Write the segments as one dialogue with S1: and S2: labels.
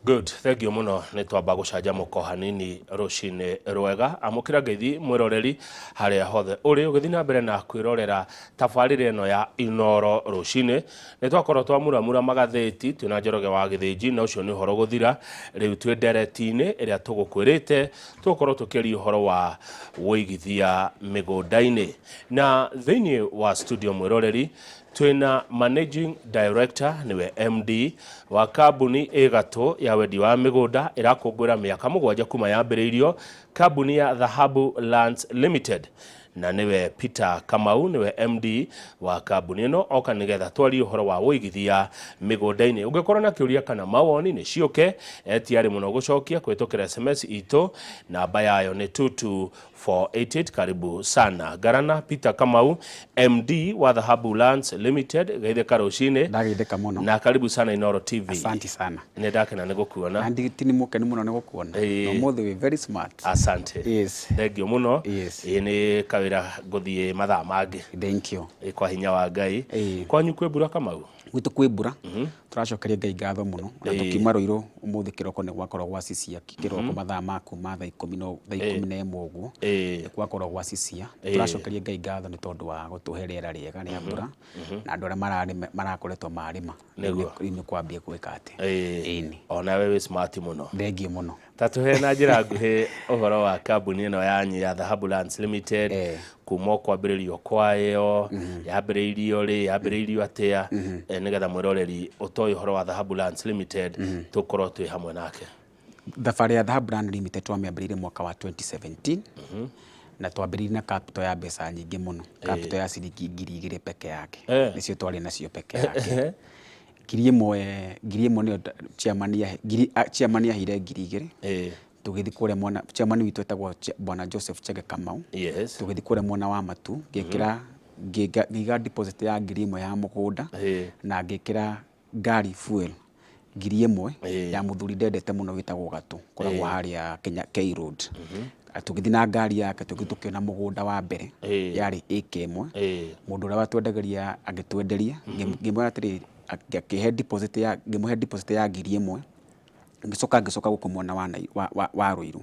S1: Good, thank you muno. Nĩ twamba gũcanjamũka o hanini rũcinĩ rwega. Amũkĩra ngeithi mwĩroreri harĩa hothe ũrĩ ũgĩthiĩ na mbere na kwĩrorera tabarĩra ĩno ya Inoro rũcinĩ. Nĩ twakorwo twamuramura magathĩti twĩna Njoroge wa Gĩthĩnji, na ũcio nĩ ũhoro gũthira. Rĩu twĩ ndereti-inĩ ĩrĩa tũgũkwĩrĩte tũgũkorwo tũkĩaria ũhoro wa wũigithia mĩgũnda-inĩ. Na thĩinĩ wa studio mwĩroreri twĩna Managing Director nĩwe MD wa kambuni ĩ gatũ ya wendia wa mĩgũnda ĩrakũngũĩra mĩaka 7 kuma yambĩrĩirio, kambuni ya Dhahabu Lands Limited, na nĩwe Peter Kamau, nĩwe MD wa kambuni ĩno, oka nĩgetha twarie ũhoro wa ũigithia mĩgũnda-inĩ. Ũngĩkorwo na kĩũria kana mawoni nĩ ciũke, etiarĩ mũno gũcokia kũhĩtũkĩra SMS itũ, namba yayo nĩ 22488. Karibu sana Ngarana Peter Kamau, MD wa Dhahabu Lands Limited. Geithĩka rũcinĩ.
S2: Ndageithĩka mũno.
S1: Na karibu sana Inoro TV.
S2: Asante sana.
S1: Nĩ ndakena nĩ gũkuona.
S2: Na ti nĩ mũkenu mũno nĩ gũkuona. Na ũmũthĩ wĩ very smart.
S1: Asante.
S2: Yes.
S1: Thank you mũno.
S2: Yes.
S1: Ĩĩ nĩ kawĩra ngũthiĩ mathaa mangĩ.
S2: Thank you.
S1: Ĩ kwa hinya wa Ngai.
S2: Ĩĩ.
S1: Kwanyu kwĩ mbura, Kamau?
S2: Gwitũ kwĩ mbura. Tũracokeria Ngai ngatho mũno. Na tũkiuma Rũirũ ũmũthĩ kĩroko nĩ gwakorwo gwacicĩa kĩroko mathaa ma kuma thaa ikũmi no thaa 11 ũguo. Nĩ gwakorwo gwacicĩa. Tũracokeria Ngai ngatho nĩ tondũ wa gũtũhe rĩera rĩega rĩa mbura. Na andũ arĩa mararĩma marakoretwo marĩma. Rĩu nĩ kwambia gwĩka atĩ. Ĩni.
S1: Onawe wĩ smart mũno.
S2: Thengiũ mũno.
S1: Ta tũhe na njĩra nguhĩ ũhoro wa kambuni ĩno yanyu ya Dhahabu Lands Limited, kuma o kwambĩrĩrio kwayo, yambĩrĩirio rĩ, yambĩrĩirio atĩa, nĩgetha mwĩroreri ũtoĩ ũhoro wa Dhahabu Lands Limited tũkorwo twĩ hamwe nake.
S2: Thabarĩ ya Dhahabu Land Limited twamĩambĩrĩirie mwaka wa 2017 na twambĩrĩirie na capital ya mbeca nyingĩ mũno, capital ya ciringi 2000 peke yake. Nĩcio twarĩ nacio peke yake. 1000, 1000 nĩyo chairman yahe, ngiri, chairman aheire 2000. Tũgĩthiĩ kũrĩa mwena, chairman witũ etagwo Bwana Joseph Chege Kamau. Tũgĩthiĩ kũrĩa mwena wa Matu, ngĩkĩra, ngĩiga deposit ya 1000 ya mũgũnda na ngĩkĩra ngari fuel 1000 ya mũthuri ndendete mũno wĩtagwo Gatũ, koragwo harĩa Kenya K Road. Tũgĩthiĩ na ngari yake, tũgĩthiĩ tũkĩona mũgũnda wa mbere, yarĩ ĩka 1. Mũndũ ũrĩa watwendagĩria agĩtwenderia, ngĩmwĩra atĩrĩrĩ, akĩhe deposit ya, ngĩmũhe deposit ya 1000, ngĩcoka gũkũ mwena wa wa Ruiru,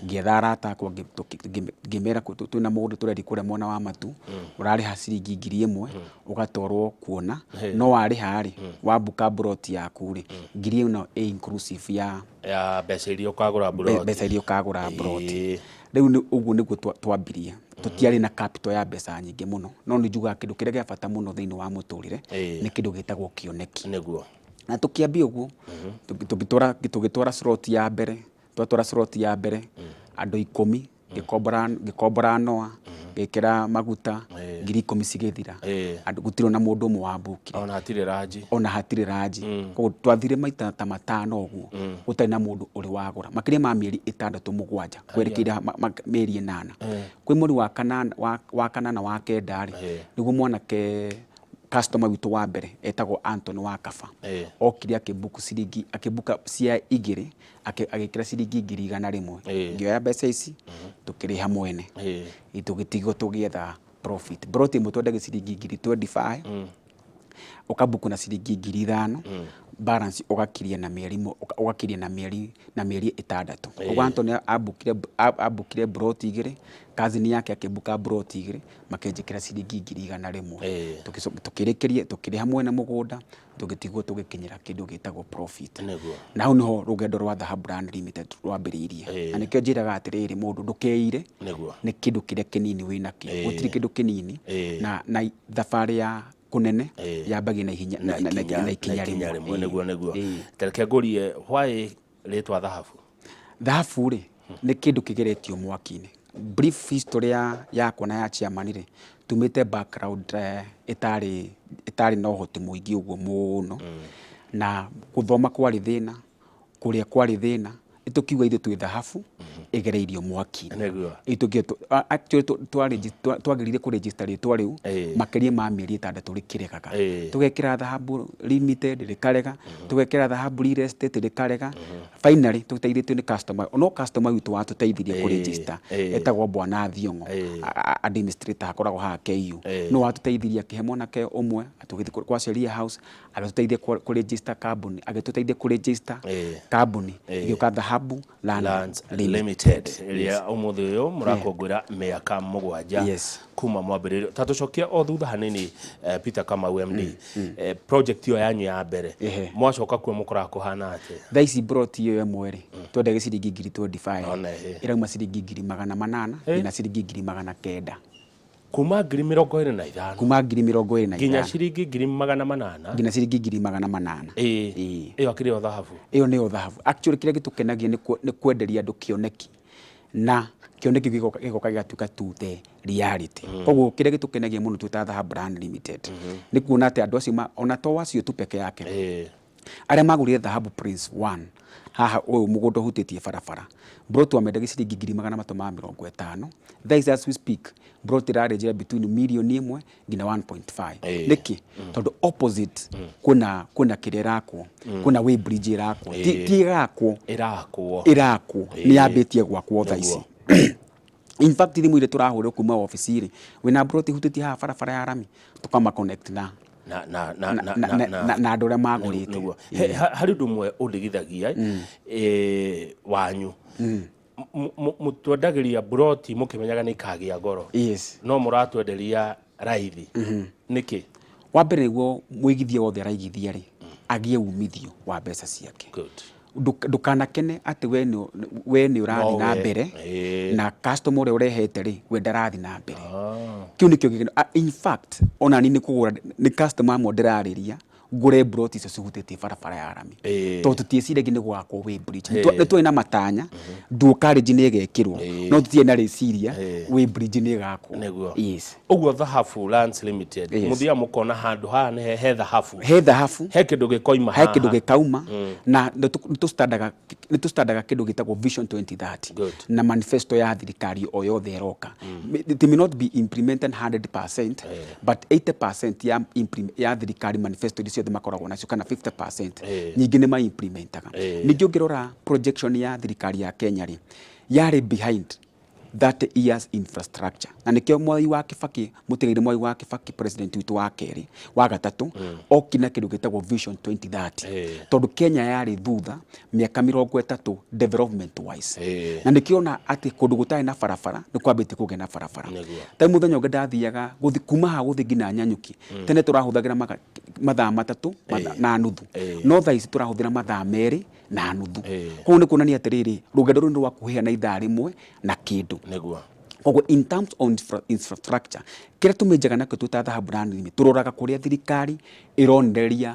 S2: ngĩetha arata akwa, ngĩmera twĩna mũgũnda tũrendia kũrĩa mwena wa Matu, ũrarĩha ciringi 1000 ũgatwarwo kuona, no warĩha rĩ, wambuka mburoti yaku rĩ, ngiri ĩno ĩ inclusive ya
S1: ya mbeca iria ũkagũra mburoti.
S2: Mbeca iria ũkagũra mburoti. Rĩu nĩ ũguo nĩguo twambirie. Tũtiarĩ na capital ya mbeca nyingĩ mũno, no nĩ njugaga kĩndũ kĩrĩa gĩa bata mũno thĩinĩ wa mũtũrĩre nĩ kĩndũ gĩtagwo kĩoneki. Na tũkĩambia ũguo, tũgĩtwara slot ya mbere, twatwara slot ya mbere, andũ 10, ngĩkombora noa, ngĩkĩra maguta, 10,000 cigĩthira. Andũ gũtirĩ ona mũndũ ũmwe wambukire.
S1: Ona hatirĩ ranji.
S2: Ona hatirĩ ranji. Koguo twathire maita ta matano ũguo, gũtarĩ na mũndũ ũrĩ wagũra. Makĩria ma mĩeri 6 7, kwerekeire mĩeri 8. Kwĩ mweri wa kanana, wa kanana wa kenda rĩ, nĩguo mwanake customer witũ wa mbere etagwo Anton wa Kaba. Okire akĩbook ciringi, akĩbuka cia igĩrĩ, agĩkĩra ciringi 100,000. Ngĩoya mbeca ici, tũkĩrĩha mwene. Tũgĩtigwo tũgĩetha profit. Plot ĩmwe twendagia ciringi 25,000, ũkabuku na ciringi 5,000, balance ũgakiria na mĩeri ũgakiria na mĩeri 6. Ũguo Anthony ambukire plot igĩrĩ, cousin yake akĩbuka plot igĩrĩ, makĩnjĩkĩra ciringi 100,000. Tũkĩrĩkĩria, tũkĩrĩha mwene mũgũnda, tũgĩtigwo tũgĩkinyĩra kĩndũ gĩtagwo profit. Na hau nĩho rũgendo rwa Dhahabu Land Limited rwambĩrĩirie. Na nĩkĩo njĩraga atĩrĩrĩ mũndũ ndũkeire nĩ kĩndũ kĩrĩa kĩnini wĩnakĩo. Gũtirĩ kĩndũ kĩnini na thabarĩ ya kũnene yambagia na ihinya na ikinya rĩmwe.
S1: Rĩmwe. Nĩguo. Tareke ngũrie, why rĩtwa Dhahabu?
S2: Thahabu rĩ, nĩ kĩndũ kĩgeretio mwaki-inĩ. Brief history ya yakwa na ya chairman rĩ, tumĩte background ĩtarĩ na ũhoti mũingĩ ũguo mũno, na gũthoma kwarĩ thĩna, kũrĩa kwarĩ thĩna, Tũkiuga ithuĩ twĩ thahabu ĩgereirio mwaki-inĩ.
S1: Nĩguo.
S2: Itũkio actually twagĩrĩire kũregister rĩtwa rĩu makĩria ma mĩeri 6 rĩkĩregaga. Tũgekĩra Thahabu Limited rĩkarega, tũgekĩra Thahabu Real Estate rĩkarega. Finally tũteithĩtio nĩ customer, no customer witũ watũteithirie kũregister etagwo Bwana Thiong'o, administrator akoragwo haha KU. No watũteithirie akĩhe mwanake ũmwe tũgĩthiĩ kwa Sheria House agĩtũteithia kũregister kambuni, agĩtũteithia kũregister kambuni ĩgĩũka Dhahabu Land
S1: Lands Limited ĩrĩa ũmũthĩ ũyũ mũrakũngũĩra mĩaka 7 kuma mwambĩrĩrio. Ta tũcokie o thutha hanini, Peter Kamau MD, project ĩyo yanyu ya mbere, mwacoka kuo mũkoraga kũhana atĩa?
S2: Thaa ici broti ĩyo ĩmwe rĩ, twendagia ciringi ngiri 25,
S1: One, ĩ.
S2: ĩrauma ciringi 800,000 nginya ciringi 900,000.
S1: Kuma 25,000
S2: Kuma ngiri mĩrongo ĩrĩ na
S1: nginya
S2: ithano
S1: ciringi 800,000.
S2: Nginya ciringi 800,000.
S1: Ĩyo akĩrĩ o thahabu.
S2: Ĩyo nĩyo thahabu. Actually kĩrĩa gĩtũkenagia nĩ kwenderia andũ kĩoneki, na kĩoneki gĩgoka gĩgatuĩka to the reality. Koguo kĩrĩa gĩtũkenagia mũno twĩ ta Dhahabu Land Limited nĩ kuona atĩ andũ acio ona to acio tu peke yake, arĩa magũrire Dhahabu Prince 1 haha, ũyũ mũgũnda ũhutĩtie barabara, broti wamendagia ciringi 350,000. Thaa ici as we speak broti ĩrarĩnjĩra between mirioni 1 nginya 1.5. Nĩkĩ? Tondũ opposite kwĩna kĩrĩa ĩrakwo, kwĩna way bridge ĩrakwo, ti ĩrakwo.
S1: Ĩrakwo.
S2: Ĩrakwo, nĩ yambĩtie gwakwo thaa ici. In fact thimũ iria tũrahũrĩrwo kuma obici rĩ, wĩna broti hutĩtie haha barabara ya rami, tũkama connect na
S1: na na na
S2: na na na na andũ arĩa magũrĩte.
S1: Nĩguo. Harĩ ũndũ ũmwe ũndigithagia, wanyu mũtwendagĩria buroti mũkĩmenyaga nĩ ikagĩa goro, no mũratwenderia raithi nĩkĩ?
S2: Wa mbere, nĩguo mũigithia wothe araigithia rĩ, agĩe umithio wa mbeca ciake. Ndũkanakene atĩ we nĩ ũrathiĩ
S1: No
S2: na
S1: we.
S2: mbere na customer ũrĩa ũrehete rĩ, we ndarathiĩ na mbere. Kĩu nĩkĩo gĩkeno. In fact ona niĩ nĩ kũgũra nĩ customer amwe ndĩrarĩria ngũre broti icio cihutĩtie barabara ya rami, tondũ tũtiĩciragia nĩ gwakwo way bridge. Nĩ twarĩ na matanya dual carriage nĩ ĩgekĩrwo, no tũtiarĩ na rĩciria way bridge nĩ ĩgakwo.
S1: Ũguo Dhahabu Lands Limited, mũthiaga mũkona handũ haha nĩ he thahabu,
S2: he thahabu,
S1: he kĩndũ gĩkoima
S2: he kĩndũ
S1: haha.
S2: Gĩkauma na nĩ tũstandaga kĩndũ gĩtagwo Vision 2030 na manifesto ya thirikari o yothe ĩroka. It may not be implemented 100%, but 80% ya thirikari manifesto iria ciothe makoragwo nacio, kana 50%, nyingĩ nĩ ma-implementaga. Ningĩ ũngĩrora projection ya thirikari ya Kenya rĩ, yarĩ behind 30 years infrastructure, na nĩkĩo Mwai wa Kibaki, mũtigaire Mwai wa Kibaki, president witũ wa kerĩ, wa gatatũ, okire na kĩndũ gĩtagwo Vision 2030, tondũ Kenya yarĩ thutha mĩaka 30 development wise. Na nĩkĩo ona atĩ kũndũ gũtarĩ na barabara nĩ kwambĩtie kũgĩa na barabara. Ta mũthenya ũngĩ ndathiaga gũthi kuma haha gũthiĩ nginya Nyanyuki, tene tũrahũthagĩra mathaa 3 na nuthu, no thaa ici tũrahũthĩra mathaa 2.5. Koguo nĩ kuonania atĩrĩrĩ, rũgendo rũu nĩ rwakuhĩha na ithaa rĩmwe na kĩndũ. Koguo in terms of infrastructure, kĩrĩa tũmĩnjaga nakĩo twĩ ta Dhahabu Land Limited, tũroraga kũrĩa thirikari ĩronereria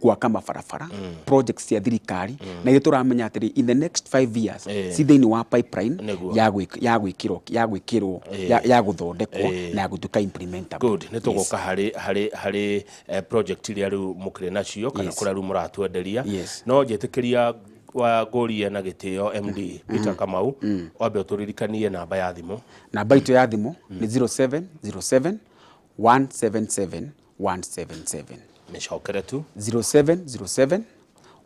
S2: gwaka mabarabara, projects cia thirikari, na ithuĩ tũramenya atĩrĩ, in the next 5 years ci thĩinĩ wa pipeline ya gwĩkĩrwo ya gũthondekwo na ya gũtuĩka implementable.
S1: Good, nĩ tũgũka harĩ project iria rĩu mũkĩrĩ nacio kana kũrĩa rĩu mũratwenderia. No njĩtĩkĩria wa ngũrie na gĩtĩo, MD Peter Kamau, wambe ũtũririkanie namba ya thimũ.
S2: Namba itũ ya thimũ nĩ 0707 177 177.
S1: Mĩcokere tu.
S2: 0707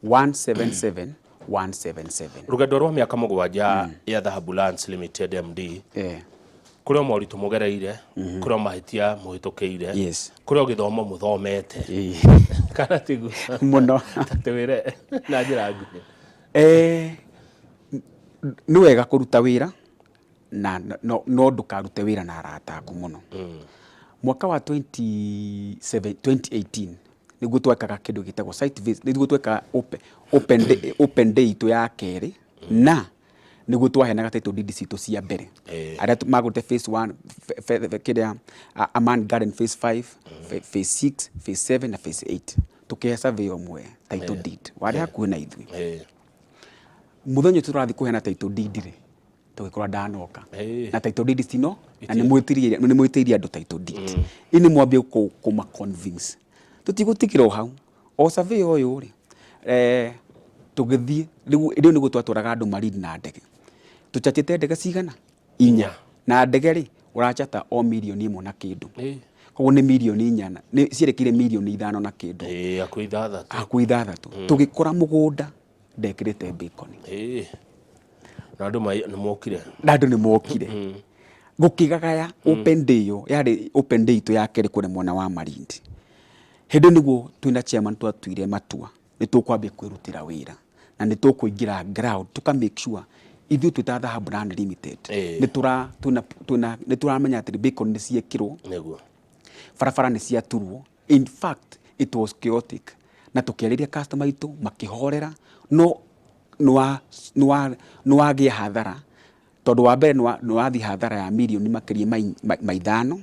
S2: 177 177.
S1: Rũgendo rwa mĩaka 7 ya Dhahabu Lands Limited, MD, kũrĩ o moritũ mũgereire, kũrĩ o mahĩtia mũhĩtũkĩire, kũrĩ o gĩthomo mũthomete, kana tiguo?
S2: Mũno.
S1: Tũwĩre na njĩra nguhĩ.
S2: Nĩ wega kũruta wĩra na no ndũkarute wĩra na arata aku mũno. Mwaka wa 27 2018 nĩguo twekaga kĩndũ gĩtagwo site visit, nĩguo twekaga open day itũ ya kerĩ, na nĩguo twaheanaga title deed citũ cia mbere arĩa magũrĩte phase 1, kĩrĩa Aman Garden phase 5, phase 6, phase 7 na phase 8. Tũkĩhe survey ũmwe title deed warĩ hakuhĩ na ithuĩ. Mũthenya ũcio tũrathiĩ kũheana title deed rĩ, tũgĩkora ndanoka na title deed cino, na nĩ mwĩtĩirie andũ title deed ini mwambie kũma convince. Tũtigũtigĩra o hau, o survey ũyũ rĩ, Tũgĩthiĩ rĩu nĩguo twatwaraga andũ Malindi na ndege. Tũchatĩte ndege cigana? Inya. Na ndege rĩ, ũrachata o 1 million na kĩndũ. Koguo nĩ mirioni 4 nĩ cierekeire mirioni 5 na kĩndũ.
S1: Ĩĩ, hakuhĩ 6.
S2: Hakuhĩ 6. Tũgĩkora mũgũnda ndekĩrĩte beacon.
S1: Ĩĩ. Na andũ nĩ mokire.
S2: Na andũ nĩ mokire. Gũkĩgagaya open day ĩyo yarĩ open day itũ ya kerĩ kũrĩa mwena wa Malindi. Hĩndĩ ĩyo nĩguo twĩna chairman twatuire matua nĩ tũkwambia kwĩrutĩra wĩra na nĩ tũkũingĩra ground tũka make sure ithuĩ twĩ ta Dhahabu Land Limited nĩ tũra twĩna twĩna nĩ tũramenya atĩ beacon nĩ ciekĩrwo, barabara nĩ ciaturwo. In fact, it was chaotic na tũkĩarĩria customer aitũ makĩhorera, no nĩ wagĩa hathara tondũ wa mbere nĩ wathiĩ hathara ya mirioni makĩria ma 5.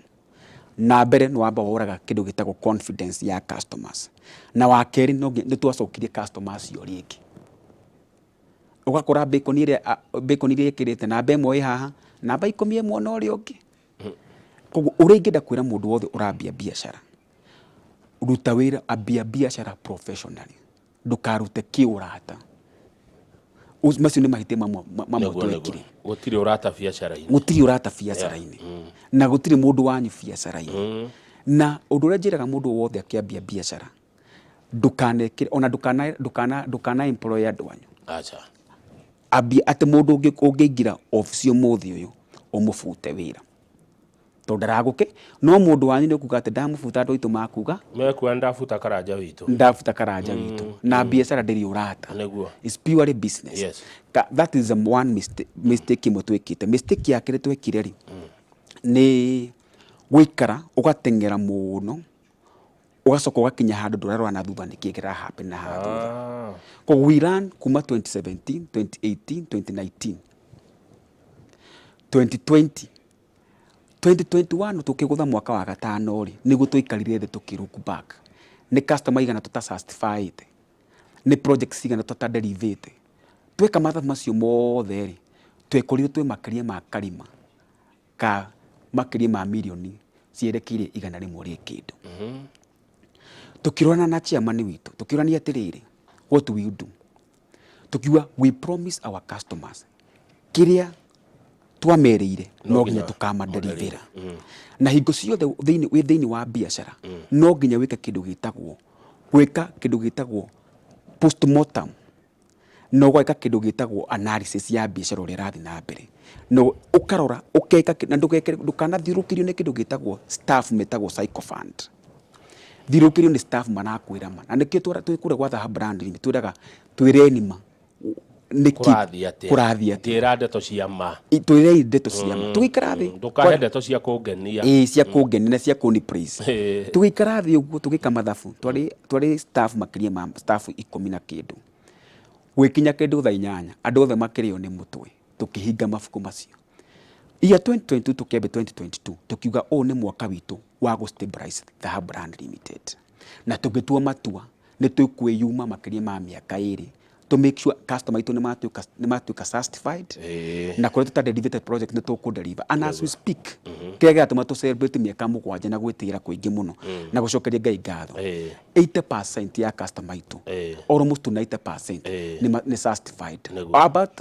S2: Na mbere nĩ wamba woraga kĩndũ gĩtagwo confidence ya customers, na wa kerĩ no nginya nĩ twacokirie customer acio rĩngĩ. Ũgakora beacon ĩrĩa beacon iria ĩkĩrĩte namba 1 ĩ haha, namba 10 ĩ mwena ũrĩa ũngĩ. Koguo ũrĩa ingĩenda kwĩra mũndũ wothe ũrambia biacara, ruta wĩra, ambia biacara professionally, ndũkarute kĩũrata. Macio nĩ mahĩtia mamwe mamwe twekire.
S1: Gũtirĩ ũrata biacara-inĩ.
S2: Gũtirĩ ũrata biacara-inĩ na gũtirĩ mũndũ wanyu biacara-inĩ. Na ũndũ ũrĩa njĩraga mũndũ wothe akĩambia biacara, ndũkanekĩre ona ndũkana employ andũ anyu.
S1: Aca.
S2: Ambia atĩ mũndũ ũngĩingĩra obici ũmũthĩ ũyũ ũmũbute wĩra tondũ ndaragũke, no mũndũ wanyu nĩ ũkuga atĩ ndamũbuta andũ aitũ makuga
S1: mekuga ndabuta karanja witũ.
S2: Ndabuta karanja witũ. Na biacara ndĩrĩ ũrata. It's purely business. That is the one mistake ĩmwe twĩkĩte. Mistake ya kerĩ twekire rĩ, nĩ gũikara ũgateng'era mũno, ũgacoka ũgakinya handũ ndũrarora na thutha nĩkĩ kĩra happen na haha thutha. Koguo we ran kuma 2017, 2018, 2019, 2020, 2021, tũkĩgũtha mwaka wa gatano rĩ, nĩguo twaikarire thĩ tũkĩ look back nĩ customer igana tũtasatisfied, nĩ project cigana tũtaderivĩte. Tweka mathabu macio mothe rĩ, twekorire twĩ makĩria ma karima ka makĩria ma mirioni cierekeire 100 rĩ kĩndũ. Tũkĩrorana na chairman witũ, tũkĩũrania atĩrĩrĩ, what do we do? Tukiuga we promise our customers kĩrĩa twamerĩire no nginya tũkamaderivĩra. Na hingo ciothe thĩinĩ wĩ thĩinĩ wa biacara no nginya wĩke kĩndũ gĩtagwo gwĩka kĩndũ gĩtagwo postmortem na ũgeka kĩndũ gĩtagwo analysis ya biacara ũrĩa ĩrathiĩ na mbere, na ũkarora ũkeka na ndũkanathiũrũkĩrio nĩ kĩndũ gĩtagwo staff metagwo sycophant. Thiũrũkĩrio nĩ staff marakwĩra ma, na nĩkĩo twĩ kũrĩa gwa Dhahabu Brand twĩraga twĩreni ma nĩkĩ
S1: kũrathiĩ atĩa.
S2: Kũrathiĩ atĩa.
S1: Njĩra ndeto cia ma.
S2: Twĩrei ndeto cia ma tũgĩikara thĩ.
S1: Ndũkahe ndeto cia kũngenia.
S2: Ĩĩ, cia kũngenia na cia kũni praise. Tũgĩikara thĩ ũguo tũgĩka mathabu, twarĩ staff makĩria ma staff 10 na kĩndũ. Gwĩkinya kĩndũ thaa 8 andũ othe makĩrĩo nĩ mũtwe, tũkĩhinga mabuku macio. Year 2022, tũkĩambia 2022 tũkiuga ũyũ nĩ mwaka witũ wa gũ stabilize Dhahabu Brand Limited, na tũgĩtua matua nĩ tũkwĩyuma makĩria ma mĩaka 2 to make sure customer aitũ nĩ matuĩka satisfied na kũrĩa tũta project nĩ tũkũ deliver. And as we speak, kĩrĩa gĩratũma tũ celebrate mĩaka 7 na gwĩtĩĩra kũingĩ mũno na gũcokeria Ngai ngatho, 80% ya customer aitũ, almost to 90%, nĩ satisfied. About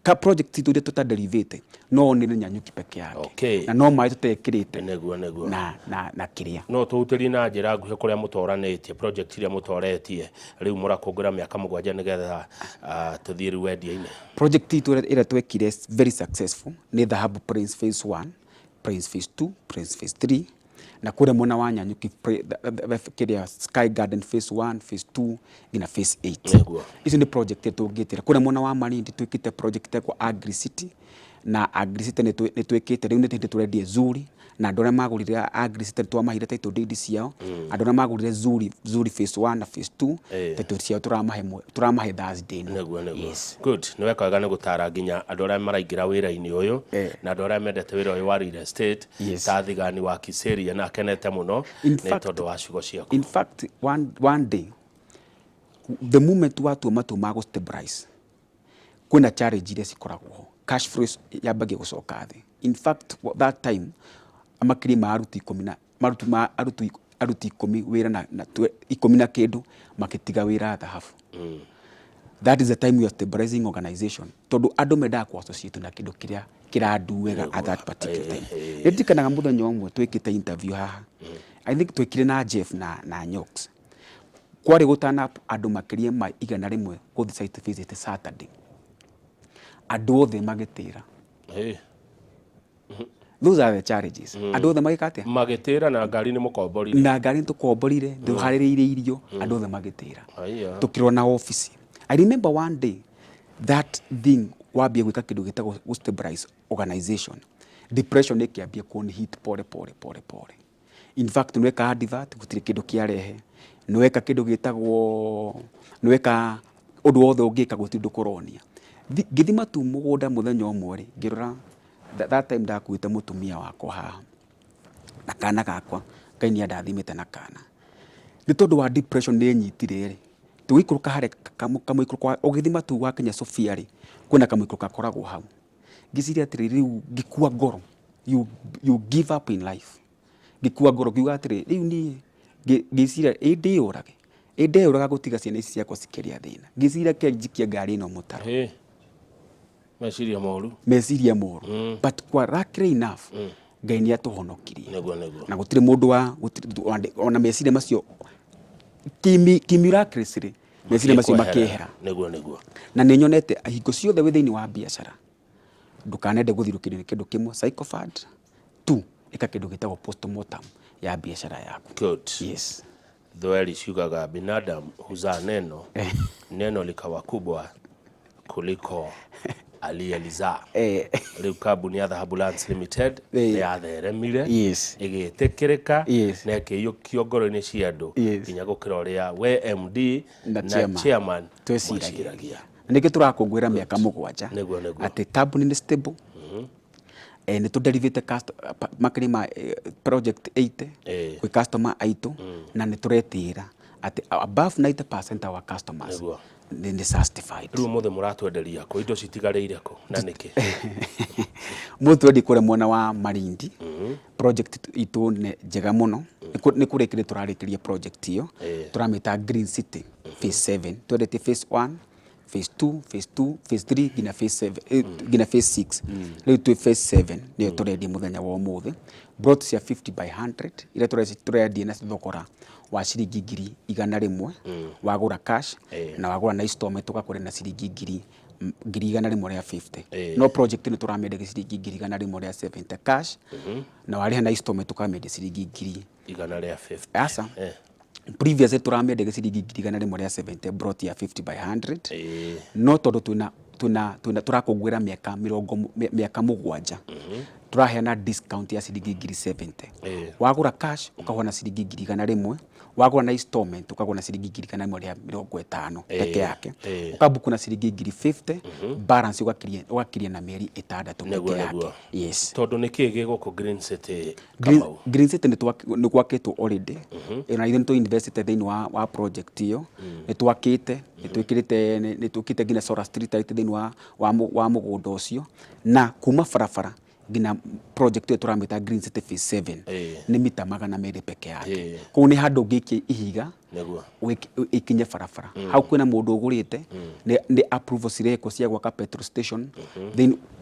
S2: ka project itũ iria tũtaderivĩte no nĩ Nanyuki peke yake na no maĩ tũtekĩrĩte
S1: nĩguo nĩguo
S2: na kĩrĩa.
S1: No tũhutĩrie na njĩra nguhĩ kũrĩa mũtoranĩtie, project iria mũtoretie rĩu mũrakũngũĩra mĩaka 7, nĩgetha tũthiĩ rĩu wendia-inĩ.
S2: Project itũ ĩrĩa twekire very successful nĩ Dhahabu Prince Phase 1, Prince Phase 2, Prince Phase 3, na kũrĩa mwena wa Nanyuki kĩrĩa Sky Garden Phase 1, Phase 2 nginya Phase 8. Icio nĩ project tũngĩtĩra. Kũrĩa mwena wa Malindi twĩkĩte project ĩtagwo Agri City, na Agri City nĩ twĩkĩte rĩu nĩ hĩndĩ tũrendia Zuri, na andũ arĩa magũrire Agri City nĩ twamahire title deed ciao. Andũ arĩa magũrire Zuri, Zuri Phase 1 na Phase 2, title ciao tũramahe Thursday ĩno.
S1: Nĩguo nĩguo. Good, nĩ weka wega nĩ gũtara nginya andũ arĩa maraingĩra wĩra-inĩ ũyũ na andũ arĩa mendete wĩra ũyũ wa real estate ta thigani wa Kiseria na akenete mũno nĩ tondũ wa ciugo ciaku.
S2: In fact, one day, the moment watua matua ma gũ stabilize, kwĩna challenge iria cikoragwo ho, cash flow yambagia gũcoka thĩ. In fact, that time makĩria ma aruti 10 na maruti ma aruti 10 wĩra na 10 na kĩndũ makĩtiga wĩra Dhahabu. That is the time you are stabilizing organization, tondu andu mendaga ku associate na kindu kiria kirandu wega at that particular time. Ndirikanaga muthenya ũmwe twĩkĩte interview haha, I think twĩkire na Jeff na Nyox, kwarĩ gũtana andũ makĩria ma 100 gũthiĩ site visit Saturday, andũ othe magĩtĩra. Those are the challenges. Andũ othe magĩka atĩa?
S1: Magĩtĩra na ngari nĩ mũkomborire.
S2: Na ngari nĩtũkomborire, tũharĩrĩirie irio, andũ othe magĩtĩra.
S1: Haiya.
S2: Tukirwo na office. I remember one day that thing wambia gwĩka kĩndũ gĩtagwo gũ stabilize organization, depression ĩkĩambia kũni hit pole pole pole pole. In fact, nĩweka advert, gũtirĩ kĩndũ kĩarehe, nĩweka kĩndũ gĩtagwo, nĩweka ũndũ wothe ũngĩka, gũtirĩ ũndũ kũronia. Ngĩthima tu mũgũnda mũthenya ũmwe rĩ, ngĩrora that time ndakuĩte mũtumia wakwa haha na kana gakwa. Ngai nĩ andathimĩte na kana. Nĩ tondũ wa depression nĩ ĩnyitire rĩ, tũgĩikũrũka harĩa kamũikũrũko, ũgĩthima tu wakinya Sofia rĩ, kwĩna kamũikũrũko gakoragwo hau. Ngĩciria atĩrĩ, rĩu ngĩkua ngoro, you give up in life. Ngĩkua ngoro, ngiuga atĩrĩ, rĩu niĩ ngĩciria ĩ ndĩyũrage, ĩ ndeyũraga gũtiga ciana ici ciakwa cikĩrĩa thĩna. Ngĩciria ke njikie ngari ĩno mũtaro.
S1: Hĩ. Meciria moru.
S2: Meciria moru, but kwa luckily enough, Ngai nĩ atũhonokirie.
S1: Nĩguo nĩguo.
S2: Na gũtirĩ mũndũ wa gũtirĩ ona meciria macio miraculously meciria macio makĩehera.
S1: Nĩguo nĩguo.
S2: Na nĩ nyonete hingo ciothe wĩ thĩinĩ wa biacara, ndũkanende gũthirũkĩrio nĩ kĩndũ kĩmwe, sycophant tu. Ĩka kĩndũ gĩtagwo postmortem ya biacara yaku.
S1: Good.
S2: Yes.
S1: Thweri ciugaga binadamu huzaa neno, neno likawa kubwa kuliko aliyelizaa. Rĩu kambuni ya Dhahabu Lands Limited nĩ yatheremire, ĩgĩtĩkĩrĩka, na ĩkĩiyũkio ngoro-inĩ cia andũ nginya gũkĩra ũrĩa we MD
S2: na
S1: na
S2: chairman
S1: chairman
S2: tweciragia.
S1: mweciragia.
S2: Na nĩkĩo tũrakũngũĩra mĩaka 7.
S1: Nĩguo nĩguo.
S2: Atĩ kambuni nĩ stable, nĩ tũderivĩte makĩria ma project 80 gwĩ customer aitũ, na nĩ tũretĩĩra atĩ above 90% our customers nĩ satisfied.
S1: Rĩu ũmũthĩ mũratwenderia kũ? Indo citigarĩire kũ na nĩkĩ?
S2: Mũtwendi kũrĩa mwena wa Malindi, project itũ nĩ njega mũno. Nĩ kũrĩkĩrĩa tũrarĩkĩria project ĩyo, tũramĩta Green City phase 7. Twendetie phase 1, phase 2, phase 2, phase 3 nginya phase 7, nginya phase 6. Rĩu twĩ phase 7, nĩyo tũrendia mũthenya wa ũmũthĩ, plot cia 50 by 100 iria tũrendia na thogora wa ciringi 100,000 wagũra cash, na wagũra na installment ũgakũrĩa na ciringi 150,000. No project nĩ tũramĩendagia ciringi 170,000 cash, na warĩha na installment ũkamĩendia ciringi ngiri
S1: 150.
S2: Aca. Previously tũramĩendagia ciringi 170,000 plot ya 50 by 100. No tondũ twĩna tũrakũngũĩra mĩaka mĩrongo mĩaka 7, tũraheana discount ya ciringi 70,000. Wagũra cash ũkagũra na ciringi 100,000, wagũra na installment ũkagũra na ciringi 150,000 peke yake. Ũkabuku na ciringi 50,000, balance ũgakiria na mĩeri 6 peke yake. Yes.
S1: Tondũ nĩ kĩĩ gĩ gũkũ Green City?
S2: Green,
S1: Kamau?
S2: Green City nĩ gwakĩtwo already, na ithuĩ nĩ tũ-investite thĩinĩ wa project ĩyo. Nĩ twakĩte, nĩ twĩkĩrĩte, nĩ twĩkĩte nginya solar street light thĩinĩ wa mũgũnda ũcio, na kuma barabara nginya project ĩyo tũramĩta Green City phase 7 nĩ mita 200 peke yake. Kũu nĩ handũ ũngĩikia ihiga ikinye barabara. Hau kwĩna mũndũ ũgũrĩte, nĩ approval cirekwo cia gwaka petrol station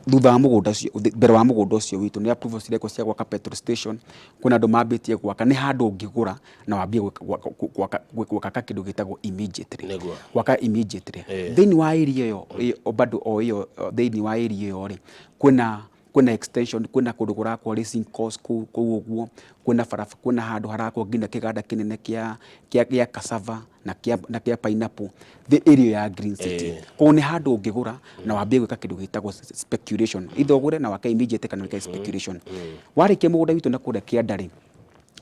S2: thutha wa mũgũnda ũcio, mbere wa mũgũnda ũcio witũ nĩ approval cirekwo cia gwaka petrol station. Kwĩna andũ mambĩtie gwaka. Nĩ handũ ũngĩgũra na wambie gwaka kĩndũ gĩtagwo immediately. Gwaka immediately. Thĩinĩ wa area ĩyo, bado o ĩyo, thĩinĩ wa area ĩyo rĩ, kwĩna extension, kwĩna kũndũ kũrakwo racing course kũu ũguo, kwĩna barabara, kwĩna handũ harakwo nginya kĩganda kĩnene kĩa cassava na kĩa pineapple the area ya Green City. Koguo nĩ handũ ũngĩgũra na wambie gwĩka kĩndũ gĩtagwo speculation, either ũgũre na wake immediate kana wĩke speculation. Warĩkia mũgũnda witũ na kũrĩa kĩanda rĩ,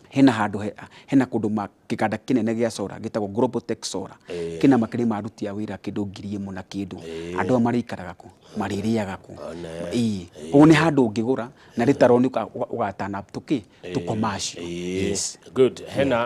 S2: hena handũ hena kũndũ kĩganda kĩnene gĩa solar gĩtagwo Global Tech Solar, kĩna makĩria ma aruti a wĩra kĩndũ 1000 na kĩndũ. Andũ aya marĩikaraga kũ, marĩrĩaga kũ?
S1: One.
S2: Ĩĩ, koguo nĩ handũ ũngĩgũra na later on ũgatana tũkĩ tũ commercial. Yes.
S1: Good. Hena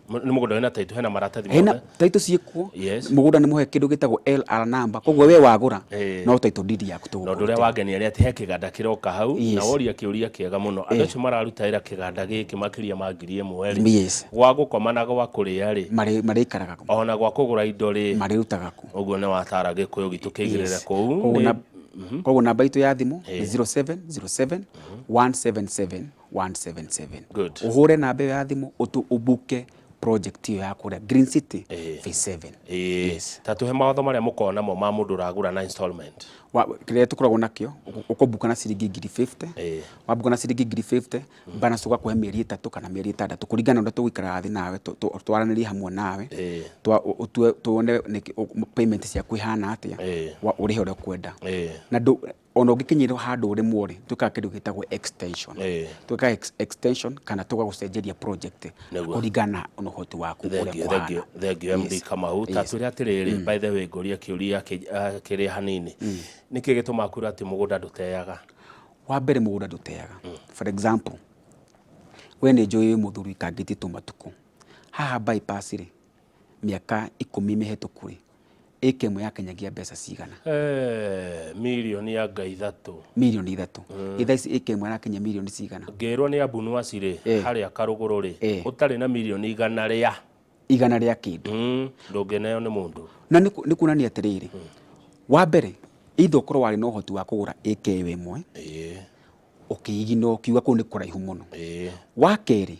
S1: nĩ mũgũnda wĩna title, hena maratathi
S2: Hena
S1: mothe?
S2: Title ciĩkuo. Mũgũnda nĩ mũhe kĩndũ gĩtagwo LR number, koguo we wagũra no title deed yaku
S1: Na ũndũ ũrĩa
S2: tũgũkũrutĩra.
S1: Wangenia nĩ atĩ he kĩganda kĩroka hau, na woria kĩũria kĩega mũno. Andũ acio mararuta wĩra kĩganda gĩkĩ. makĩria ma 1000 rĩ, gwa gũkoma na gwa kũrĩa rĩ,
S2: Marĩikaraga kũ?
S1: Ona gwa kũgũra indo rĩ,
S2: Marĩrutaga kũ?
S1: Ũguo nĩ watara Gĩkũyũ gitũ kĩigĩrĩre kũu.
S2: Koguo koguo namba itũ ya thimũ nĩ 0707 177 177.
S1: Good.
S2: Ũhũre namba ĩyo ya thimũ ũbuke project ĩyo ya kũrĩa Green City Phase 7.
S1: Ta tũhe mawatho marĩa mũkoragwo namo ma mũndũ ũragũra na installment.
S2: Kĩrĩa tũkoragwo nakĩo, ũkũbuka na ciringi ngiri 50. Wabuka na ciringi ngiri 50, balance tũgakũhe mĩeri 3 kana mĩeri 6 kũringana na ũrĩa tũgũikaraga thĩ nawe, twaranĩrie hamwe nawe, tuone payment ciaku ihana atĩa, ũrĩhe ũrĩa ũkwenda. Na ona ũngĩkinyĩrwo handũ ũrĩmwo rĩ, twĩkaga kĩndũ gĩtagwo extension. Twĩkaga extension kana tũgagũcenjeria project kũringana na ũhoti waku ũrĩa
S1: Thank you,
S2: kũhana.
S1: thank you, thank you, MD Kamau. Ta twĩre atĩrĩrĩ, by the way, ngũrie kĩũria kĩrĩa hanini. Nĩkĩ gĩtũmaga kwĩrwo atĩ mũgũnda ndũteaga?
S2: Wa mbere, mũgũnda ndũteaga. For example, we nĩ njũĩ wĩ mũthuri ũikangĩtie tũmatukũ haha bypass rĩ, mĩaka 10 mĩhetũku rĩ, ĩka ĩmwe yakinyagia mbeca cigana?
S1: Mirioni ya ngai 3.
S2: Mirioni 3. Ĩ thaa ici ĩka ĩmwe ĩrakinya mirioni cigana?
S1: Ngĩrwo nĩ Abunuasi rĩ, harĩa Karũgũrũ rĩ, ũtarĩ na mirioni igana rĩa
S2: igana rĩa kĩndũ,
S1: ndũngĩneo nĩ mũndũ.
S2: Na nĩ kuonania atĩrĩrĩ, wa mbere, either ũkorwo warĩ na ũhoti wa kũgũra ĩka ĩyo ĩmwe, ũkĩigina ũkiuga kũu nĩ kũraihu mũno. Wa kerĩ,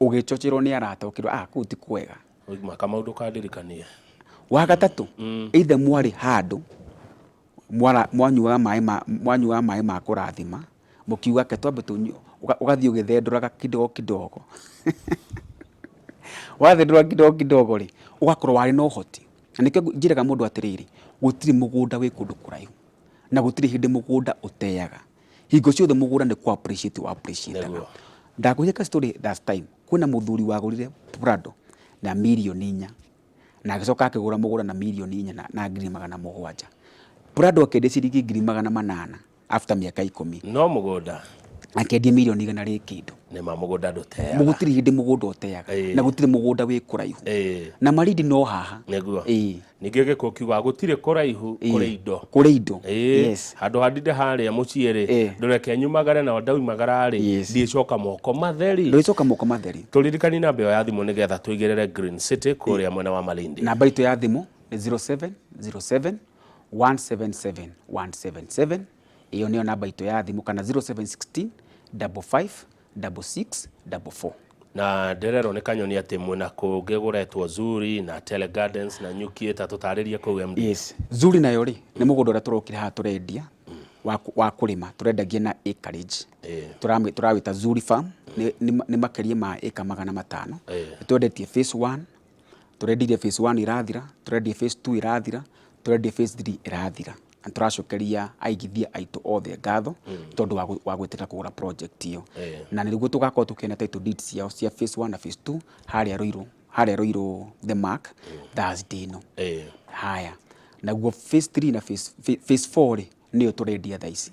S2: ũgĩchocherwo nĩ arata ũkĩrwo kũu ti kwega.
S1: Maka maũndũ kandirikanie.
S2: Wa gatatũ, either mwarĩ handũ mwanyuaga maĩ ma kũrathima, mũkiuga ke twambe tũnyue, ũgathiĩ ũgĩthendũraga kidogo kidogo. Wathendũra kidogo kidogo rĩ, ũgakorwo warĩ na ũhoti. Na nĩkĩo njĩraga mũndũ atĩrĩrĩ, gũtirĩ mũgũnda wĩ kũndũ kũraihu na gũtirĩ hĩndĩ mũgũnda ũteaga. Hingo ciothe mũgũnda nĩ kũ appreciate wa appreciate. Ndakũhe ka story last time. Kwĩna mũthuri wagũrire Prado na mirioni 4 na agĩcoka akĩgũra mũgũnda na mirioni 4 na 700,000. Prado akĩendia ciringi 800,000 after mĩaka 10.
S1: No mũgũnda
S2: Akĩendia mirioni igana rĩ kĩndũ.
S1: Nĩ ma mũgũnda ndũteaga.
S2: Gũtirĩ hĩndĩ mũgũnda ũteaga na gũtirĩ mũgũnda wĩ kũraihu. Na Malindi no haha.
S1: Nĩguo. Ningĩ gĩkũ kiuga gũtirĩ kũraihu kũrĩ indo.
S2: Kũrĩ indo.
S1: Handũ handinde harĩa mũciĩ rĩ, ndũreke nyumagare, na ndaumagara rĩ, ndiĩcoka moko matheri.
S2: Ndũgĩcoka moko matheri.
S1: Tũririkani namba ĩyo ya thimũ nĩgetha tũigĩrĩre Green City kũrĩa mwena wa Malindi.
S2: Namba itũ ya thimũ nĩ 0707 177 177. Ĩyo nĩyo namba itũ ya thimũ, kana 0716 55 66 44.
S1: Na ndĩrerwo nĩ Kanyoni atĩ mwĩna kũngĩ gũretwo Zuri na Tele Gardens na Nyuki, ta tũtarĩrie kũu, MD.
S2: Yes, Zuri nayo rĩ, nĩ mũgũnda ũrĩa tũrokire haha tũrendia wa kũrĩma, tũrendagia na acreage. Tũrawĩta Zuri Farm, nĩ makĩria ma ĩka 500. Nĩ twendetie phase 1, tũrendirie phase 1 ĩrathira, tũrendia phase 2 ĩrathira, tũrendia phase 3 ĩrathira. Na tũracokeria aigithia aitũ othe ngatho tondũ wa gwĩtĩkĩra kũgũra project ĩyo. Na nĩguo tũgakorwo tũkĩona title deeds ciao cia phase 1 na phase 2 harĩa Ruiru The Mark Thursday ĩno. Haya, naguo phase 3 na phase 4 rĩ, nĩyo tũrendia thaa ici.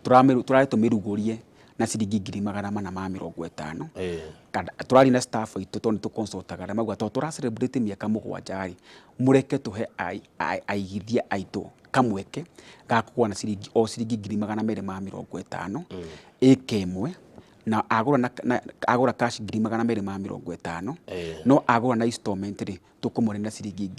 S2: Tũrarĩ tũmĩrugũrie na ciringi 450,000. Kana tũraria na staff aitũ, tondũ nĩ tũconsultaga arĩa mauga tondũ tũra celebrate mĩaka 7 rĩ, mũreke tũhe aigithia aitũ kamweke ga kũgũra na ciringi o ciringi 250,000 ĩka ĩmwe. Na agũra na agũra cash 250,000, no agũra na installment rĩ, tũkũmũrĩ na ciringi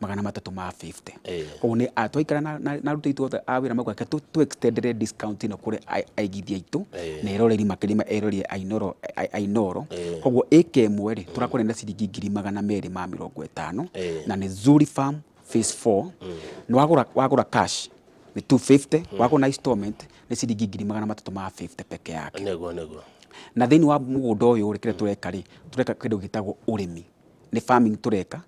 S2: 350,000. Koguo nĩ twaikara na aruti aitũ othe a wĩra, mauga reke tũ extendere discount ĩno kũrĩ aigithia aitũ na eroreri, makĩria ma eroreri a Inooro, a Inooro. Koguo ĩka ĩmwe rĩ, tũrakũrĩ na ciringi 250,000 na nĩ Zuri Farm Phase 4. Nĩ wagũra cash nĩ 250, wagũra na installment nĩ ciringi 350,000 peke yake.
S1: Nĩguo.
S2: Na thĩinĩ wa mũgũnda ũyũ rĩ, kĩrĩa tũreka rĩ, tũreka kĩndũ gĩtagwo ũrĩmi, nĩ farming tũreka.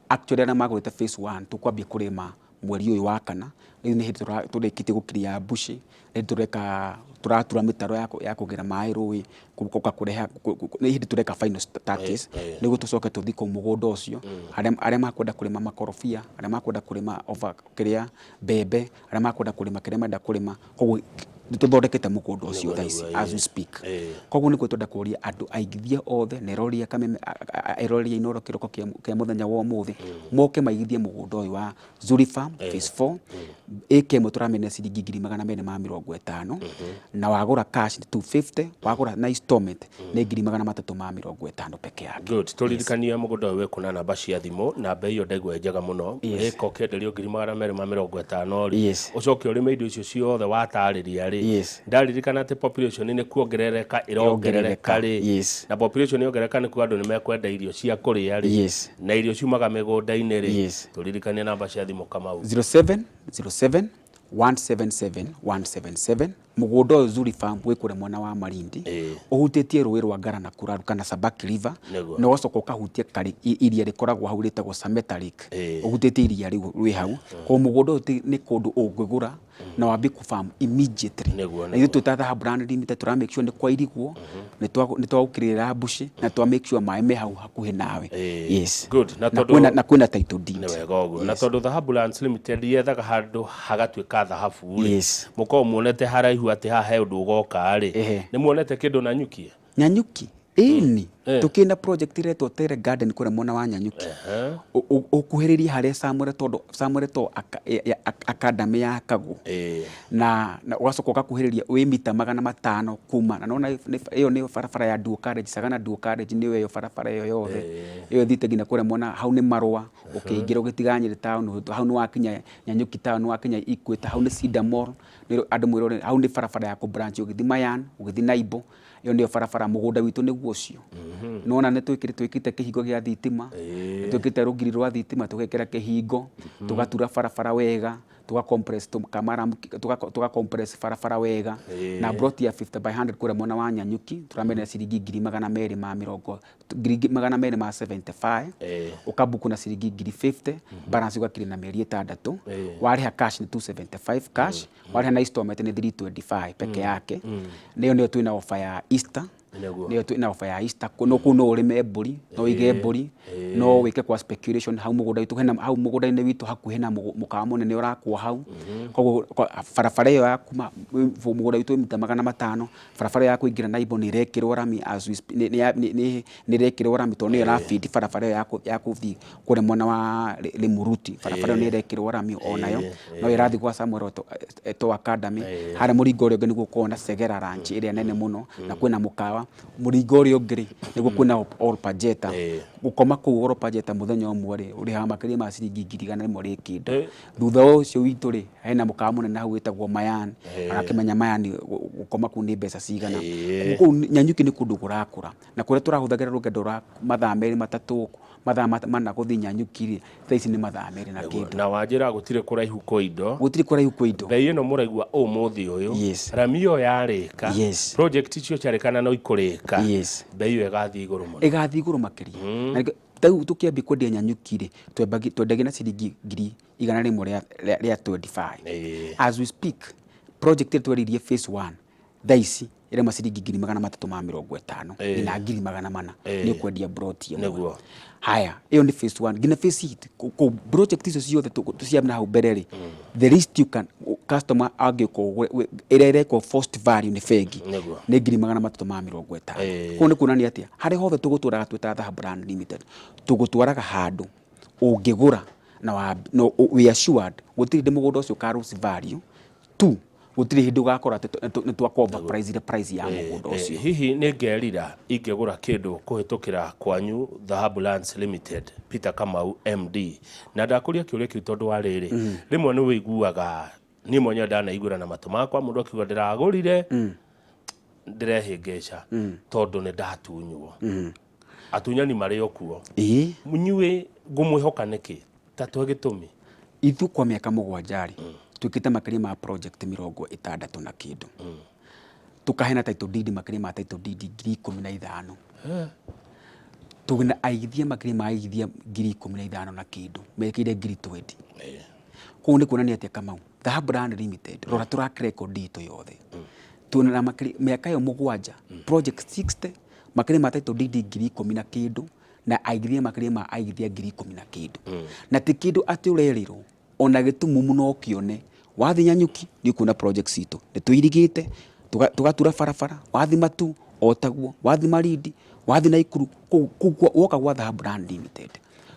S2: Actually, arĩa magũrĩte phase 1, tũkwambia kũrĩma mweri ũyũ wa kana. Rĩu nĩ hĩndĩ tũrĩkĩtie gũkiria mbuci, rĩu tũreka tũratura mĩtaro ya kũgĩra maĩ rũĩ gũka kũreha nĩ hĩndĩ tũreka final touches nĩguo tũcoke tũthiĩ kũu mũgũnda ũcio. Arĩa makwenda kũrĩma makorobia, arĩa makwenda kũrĩma over kĩrĩa mbembe, arĩa makwenda kũrĩma kĩrĩa marenda kũrĩma. Koguo Nĩ tũthondekete mũgũnda ũcio
S1: Nĩguo,
S2: thaa ici
S1: nĩguo,
S2: as we speak. Koguo nĩguo twenda kũria andũ aigithia othe na eroreri a Kameme, eroreri a Inooro kĩroko kĩa mũthenya wa ũmũthĩ moke maigithie mũgũnda ũyũ wa Zuri Farm phase 4. Ĩka ĩmwe tũramena ciringi 250,000, na wagũra cash nĩ 250, wagũra na installment nĩ 350,000 peke yake.
S1: Good. Tũririkanie mũgũnda ũyũ wĩkũ na namba cia thimũ, na mbei ĩyo ndaigua ĩ njega mũno. Ĩka ũkĩenderio 250,000 rĩ, ũcoke ũrĩme indo icio ciothe watarĩria rĩ, ndaririkana atĩ population nĩ kuongerereka ĩrongerereka rĩ, na population yongerereka nĩ kuga andũ nĩ mekwenda irio cia kũrĩa rĩ, na irio ciumaga mĩgũnda-inĩ rĩ. Tũririkanie namba cia thimũ, Kamau.
S2: 0707 177 177. Mũgũnda ũyũ Zuri Farm wĩ kũrĩa mwena wa Malindi, ũhutĩtie rũĩ rwa Ngarana Kuraru kana Sabaki River, na ũgacoka ũkahutia iria rĩkoragwo hau rĩtagwo Sameta Lake. Ũhutĩtie iria rĩu rwĩ hau. Koguo mũgũnda ũyũ nĩ kũndũ ũngĩgũra na wambie kũ farm immediately. Na ithuĩ twĩ ta Dhahabu Land Limited tũra make sure nĩ kwairigwo, nĩ twagũkĩrĩra mbuci na twa make sure maĩ me hau hakuhĩ nawe. Yes.
S1: Good. Na
S2: Na
S1: tondũ
S2: kwĩna kwĩna title deed.
S1: Nĩ wega ũguo. Na tondũ Dhahabu Lands Limited yethaga handũ hagatuĩka thahabu rĩ, mũkoragwo muonete haraihu atĩ haha he ũndũ ũgoka rĩ, nĩ muonete kĩndũ Nanyuki?
S2: Nanyuki ĩni, tũkĩna project ĩretwo Tere Garden kũrĩa mwena wa Nanyuki. Ũkuhĩrĩrie harĩa Samuel, tondũ Samuel to Academy yakagwo, na ũgacoka ũgakuhĩrĩria wĩ mita 500 kuma na nona ĩyo nĩyo barabara ya Dual Carriage, Sagana Dual Carriage, nĩyo ĩyo barabara ĩyo yothe ĩyo ĩthiĩte nginya kũrĩa mwena hau nĩ Marũa, ũkĩingĩra ũgĩtiga Nyĩrĩ town, hau nĩ wakinya Nanyuki town, nĩ wakinya Equator, hau nĩ Cedar Mall, nĩ andũ mwĩrore hau nĩ barabara ya kũ branch ũgĩthiĩ Mayan, ũgĩthiĩ Naibo, ĩyo nĩyo barabara. Mũgũnda witũ nĩguo ũcio nona nĩ twĩkĩrĩte kĩhingo gĩa thitima, twĩkĩrĩte rũgiri rwa thitima, tũgekĩra kĩhingo, tũgatura barabara wega, tũga compress tũkamara, tũga compress barabara wega. Na plot ya 50 by 100 kũrĩa mwena wa Nanyuki tũramenya ciringi ngiri magana merĩ ma mĩrongo, 275,000. Ũkabuku na ciringi ngiri 50, balance ũgakiria na mĩeri 6. Warĩha cash nĩ 275 cash, warĩha na installment nĩ 325 peke yake. Nĩyo twĩna offer ya Easter. Nĩyo twĩna offer ya Easter. No kũu no ũrĩme mbũri, no ũige mbũri, no wĩke kwa speculation hau mũgũnda witũ. Hena hau mũgũnda-inĩ witũ hakuhĩ na mũkawa mũnene ũrakwo hau. Koguo barabara ĩyo ya kuma mũgũnda witũ wĩ mita 500, barabara ĩyo ya kũingĩra Naibo nĩ ĩrekĩrwo rami as we nĩ ĩrekĩrwo rami tondũ nĩyo ĩrabidi barabara ĩyo ya kũthiĩ kũrĩa mwena wa Rĩmuruti. Barabara ĩyo nĩ ĩrekĩrwo rami onayo, no ĩrathiĩ gwa Samuel Eto'o Academy. Harĩa mũringo ũrĩa ũngĩ nĩguo ũkoragwo na Segera Ranch ĩrĩa nene mũno, na kwĩna mũkawa. Mũringo ũrĩa ũngĩ rĩ, nĩguo kwĩna Ol Pajeta. Gũkoma kũu Ol Pajeta mũthenya ũmwe rĩ, ũrĩhaga makĩria ma ciringi 100,000 rĩ kĩndũ. Thutha ũcio witũ rĩ, hena mũkawa mũnene hau wĩtagwo Mayan. Ũrakĩmenya Mayan gũkoma kũu nĩ mbeca cigana. Kũu Nanyuki nĩ kũndũ kũrakũra, na kũrĩa tũrahũthagĩra rũgendo rwa mathaa 2, 3, mathaa 4 gũthiĩ Nanyuki rĩ, thaa ici nĩ mathaa 2 na kĩndũ.
S1: Na wanjĩra gũtirĩ kũraihu kwa indo.
S2: Gũtirĩ kũraihu kwa indo.
S1: Mbei ĩno mũraigua ũmũthĩ ũyũ, rami ĩyo yarĩka, project icio ciarĩka na no ikũrĩka, mbei ĩyo ĩgathiĩ igũrũ mũno.
S2: Ĩgathiĩ igũrũ makĩria. Na rĩu tũkĩambia kwendia Nanyuki rĩ, twendagia na ciringi 125,000. As we speak, project ĩrĩa tweririe phase 1 thaa ici ĩrema ciringi 350,000 nginya 400,000 nĩ ũkwendia plot ĩmwe. Haya, ĩyo nĩ phase 1 nginya phase 8. Kũ project icio ciothe cia na hau mbere rĩ, the least you can customer angĩũka ĩrĩa ĩrekwo first value nĩ bengi nĩ 350,000. Koguo nĩ kuonania atĩa harĩa hothe tũgũtwaraga twĩ ta Dhahabu Land Limited, tũgũtwaraga handũ ũngĩgũra na no we assured gũtirĩ hĩndĩ mũgũnda ũcio ũka lose value. Two, gũtirĩ hĩndĩ ũgakora atĩ nĩ twa overprice price ya mũgũnda ũcio.
S1: Hihi nĩ ngerira ingĩgũra kĩndũ kũhĩtũkĩra kwanyu Dhahabu Lands Limited, Peter Kamau MD? Na ndakũria kĩũria kĩu tondũ wa rĩrĩ, rĩmwe nĩ wĩiguaga, niĩ mwenyewe ndanaiguĩra na matũ makwa mũndũ akiuga ndĩragũrire, ndĩrehĩngĩca tondũ nĩ ndatunywo. Atunyani marĩ o kuo. Inyuĩ ngũmwĩhoka nĩkĩ? Ta twe gĩtũmi.
S2: Ithuĩ kwa mĩaka 7 rĩ, twĩkĩte makĩria ma project 60 na kĩndũ, tũkaheana title deed makĩria ma title deed 15,000, twĩna aigithia makĩria ma aigithia 15,000 na kĩndũ mekĩire 20,000. Koguo nĩ kuonania atĩa, Kamau? Dhahabu Land Limited, rora track record itũ yothe, twĩna na makĩria mĩaka ĩyo 7, project 60, makĩria ma title deed 10,000 na kĩndũ, na aigithia makĩria ma aigithia 10,000 na kĩndũ. Na ti kĩndũ atĩ ũrerĩrwo, ona gĩtumumu no kĩone. Wathiĩ Nanyuki nĩ ũkuona projects citũ, nĩ tũirigĩte tũgatura barabara, wathiĩ Matuu o taguo, wathiĩ Malindi, wathiĩ Naikuru, kũu woka gwa Dhahabu Land Limited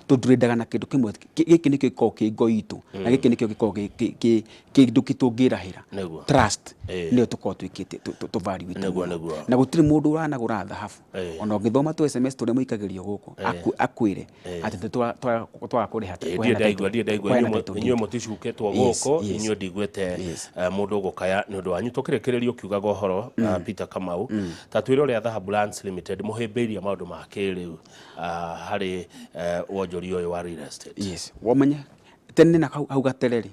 S2: tũtrendaga na kĩndũ kĩmwe, gĩkĩ nĩkĩo gĩkoragwo kĩ ngo itũ na gĩkĩ nĩkĩo gĩkoragwo kĩ kĩndũ tũngĩrahĩra. Trust nĩyo tũkoragwo twĩkĩte tũ value
S1: Nĩguo, nĩguo.
S2: Na gũtirĩ mũndũ ũranagũra thahabu ona ũngĩthoma tũ SMS tũrĩa mũikagĩrio gũkũ akwĩre atĩ nĩ twaga kũrĩha.
S1: Ndirĩ ndaigua, ndirĩ ndaigua.
S2: Kũheana title
S1: Inyuĩ
S2: deed.
S1: Mũticukĩtwo gũkũ, inyuĩ ndiguĩte mũndũ ũgũkaya nĩ ũndũ wanyu. Tũkĩrĩkĩrĩria ũkiugaga ũhoro, Peter Kamau, ta twĩre ũrĩa Dhahabu Lands Limited mũhĩmbĩirie maũndũ ma kĩrĩu harĩ wonjoria ũyũ wa real estate.
S2: Yes, wamenye tene na hau gatene rĩ,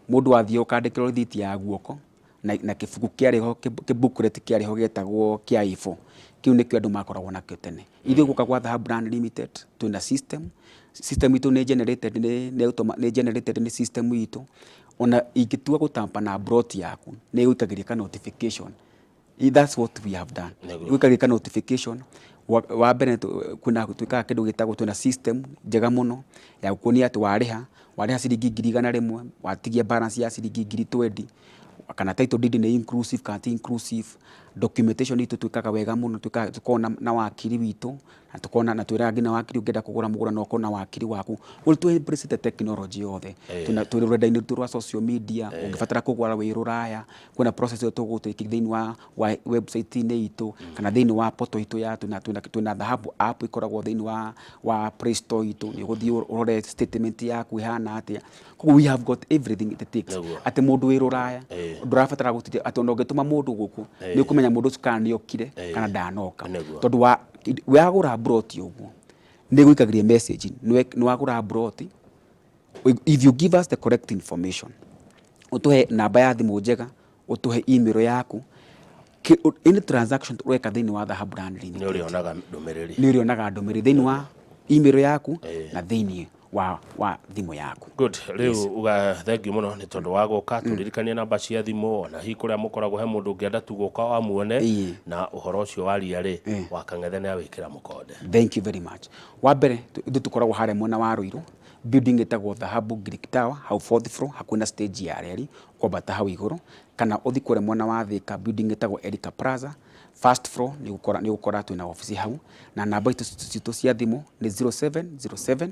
S2: mũndũ athiĩ ũkandĩkĩrwo rĩthiti ya guoko na kĩbuku kĩarĩ ho, kĩ booklet kĩarĩ ho gĩetagwo kĩa A4, kĩu nĩkĩo andũ makoragwo nakĩo tene. Ithuĩ gũka gwa Dhahabu Land Limited twĩna system, system itũ nĩ generated nĩ generated nĩ system itũ, ona ingĩtua gũtamper na plot yaku nĩ ĩgũikagĩria ka notification. That's what we have done. Ĩgũikagĩria ka notification. Wa mbere kwĩna twĩkaga kĩndũ gĩtagwo, twĩna system njega mũno ya gũkuonia atĩ warĩha ciringi 100,000, watigia balance ya ciringi 20,000, kana title deed nĩ inclusive kana ti inclusive. Documentation itũ twĩkaga wega mũno, twĩkaga tũkoragwo na wakiri witũ na tũkoragwo na twĩraga nginya wakiri ũngĩenda kũgũra mũgũnda no ũkorwo na wakiri waku. Rĩu tũ embrace technology yothe. Twĩ rũrenda-inĩ rwitũ rwa social media, ũngĩbatara kũgũra wĩ rũraya, kwĩna process ĩyo tũgũtake thĩinĩ wa website-inĩ itũ kana thĩinĩ wa portal itũ ya twĩna Dhahabu app ĩkoragwo thĩinĩ wa Play Store itũ, nĩ ũgũthiĩ ũrore statement yaku ĩhana atĩa. Koguo we have got everything it takes. Atĩ mũndũ wĩ rũraya ndũrabatara gũtinda atĩ ona ũngĩtũma mũndũ gũkũ nĩ ũkũmenya mũndũ ũcio kana nĩ okire kana ndanoka. Tondũ wagũra plot ũguo nĩ ĩgũikagĩria message nĩ wagũra plot. If you give us the correct information, ũtũhe namba ya thimũ njega, ũtũhe email yaku, any transaction ũreka thĩinĩ wa Dhahabu Land
S1: Nĩ
S2: Limited,
S1: ũrĩonaga ndũmĩrĩri.
S2: Nĩ ũrĩonaga ndũmĩrĩri thĩinĩ wa email yaku na thĩinĩ wa thimũ yaku.
S1: Good. Rĩu uga thengiũ mũno nĩ tondũ wa gũka tũririkanie namba cia thimũ, ona hihi kũrĩa mũkoragwo he mũndũ ũngĩenda tu gũka amuone, na ũhoro ũcio waria rĩ wa Kang'ethe nĩ awĩkĩra mũkonde.
S2: Thank you very much. Wa mbere, ithuĩ tũkoragwo harĩa mwena wa Ruiru, building ĩtagwo Dhahabu Greek Tower, hau fourth floor, hakuhĩ na stage ya reri, kwambata hau igũrũ, kana ũthiĩ kũrĩa mwena wa Thika, building ĩtagwo Erika Plaza, first floor, nĩ ũgũkora twĩna ofici hau, na namba citũ cia thimũ nĩ 0707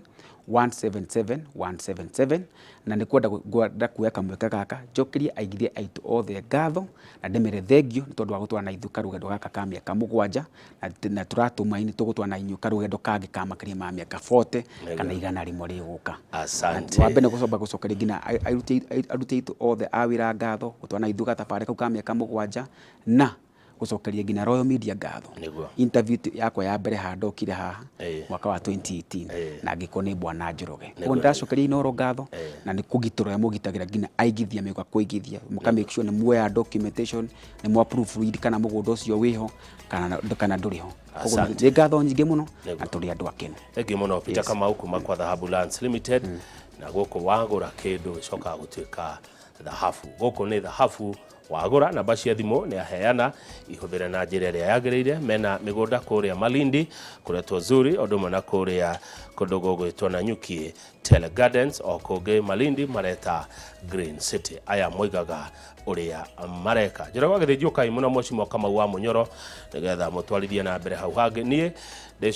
S2: 177 177. Na nĩ ngwenda kuoya kamweke gaka njokerie aigithia aitũ othe ngatho na ndĩmere thengio nĩ tondũ wa gũtwara na ithuĩ karũgendo gaka ka mĩaka 7, na tũratũmaini tũgũtwara na inyuĩ karũgendo kangĩ ka makĩria ma mĩaka 40 kana 100 rĩgũka.
S1: Asante.
S2: Wa mbere gũcoka gũcokeria nginya aruti aitũ othe a wĩra ngatho gũtwara na ithuĩ gathabarĩ kau ka mĩaka 7, na gũcokeria nginya Royal Media ngatho. Interview yakwa ya mbere haha ndokire haha mwaka wa 2018 na ngĩkorwo nĩ Bwana Njoroge. Koguo nĩndacokeria Inooro ngatho na nĩ kũgitĩra ũrĩa mũgitagĩra nginya aigithia mĩũka kũigithia, mũka make sure nĩ muoya documentation, nĩ mwa proofread kana mũgũnda ũcio wĩho kana ndũrĩ ho. Koguo
S1: Asante.
S2: nĩ ngatho nyingĩ mũno na tũrĩ andũ akenu.
S1: Thengiũ mũno, Peter Kamau kuma kwa Dhahabu Lands Limited. Na gũkũ wagũra kĩndũ gĩcokaga gũtuĩka thahabu, gũkũ nĩ thahabu wagũra. Namba cia thimũ nĩ aheana, ihũthĩre na njĩra ĩrĩa yagĩrĩire. Mena mĩgũnda kũrĩa Malindi kũretwo Zuri, ũndũ ũmwe na kũrĩa kũndũ gũgwĩtwo Nanyuki Tele Gardens, o kũngĩ Malindi mareta Green City. Aya moigaga ũrĩa mareka. Njĩra gwa gĩthĩnjio kai mũno, Mheshimiwa Kamau wa Mũnyoro, nĩgetha mũtwarithie na mbere hau hangĩ. Niĩ ndĩco